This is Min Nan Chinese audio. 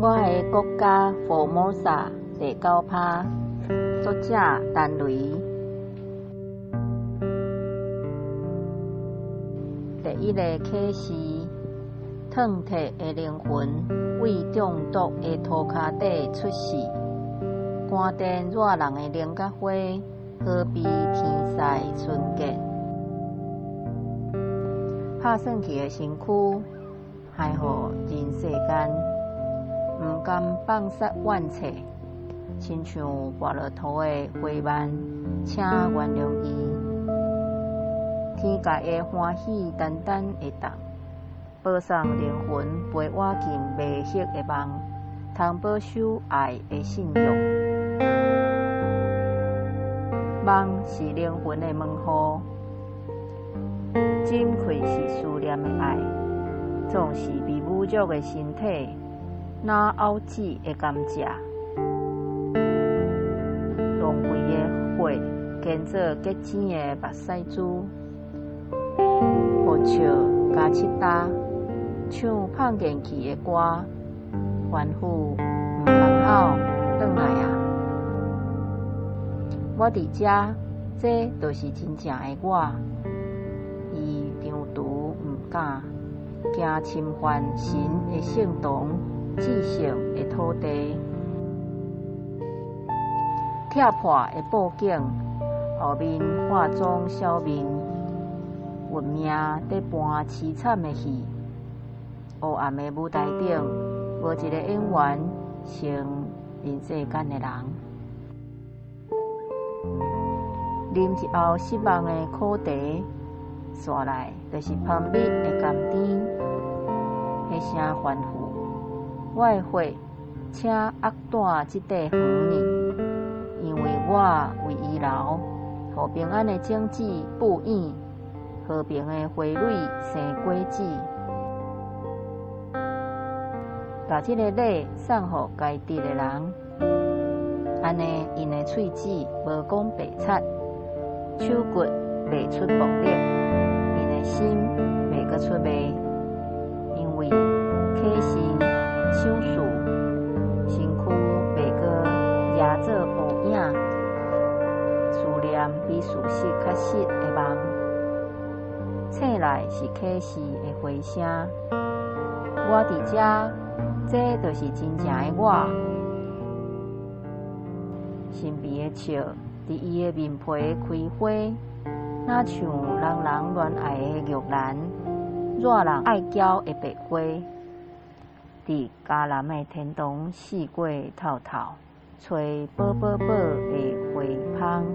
我的國家福摩薩第九趴，作者陳雷。第一个啟示，褪褪的靈魂為中毒的塗跤底出世，乾電熱人的靈甲花，好比天使純潔。拍算去的身軀，害予人世間。毋甘放殺怨切，親像跋落塗的花蔓，請原諒伊。天界的歡喜單單會當，保送靈魂飛倚進未歇的夢，通保守愛的信仰。夢是靈魂的門戶，枕氣是思念的愛，總是被侮辱的身體。若嘔子的甘蔗，浪費的血，兼做結晶的目屎珠，予笑加七焦，唱胖見去的歌，凡夫毋通吼，轉來啊！我佇遮，這就是真正的我。伊張櫥毋敢，驚侵犯神的聖堂。至聖的土地，拆破的布景，後面化妝小面，運命佇扮淒慘的戲。黑暗的舞台頂，無一個演員像人世間的人。啉一喉失望的苦茶，紲來就是蜂蜜的甘甜。彼聲歡呼。我的血，請壓斷這塊園呢，因為我為伊流，予平安的種子布影，和平的花蕊生果子。共這个禮送予該得的人，按呢𪜶的喙齒無講白賊，手骨袂出暴力，𪜶的心袂閣出賣，因為啟示賞賜，身軀袂閣壓做烏影，思念比事實較實的夢，醒來是啟示的回聲。我佇遮，這就是真正的我。神秘的笑，佇伊的面皮開花，若像人人戀愛的玉蘭，惹人愛嬌的白花。佇迦南的天堂四界透透，吹寶寶寶的花芳。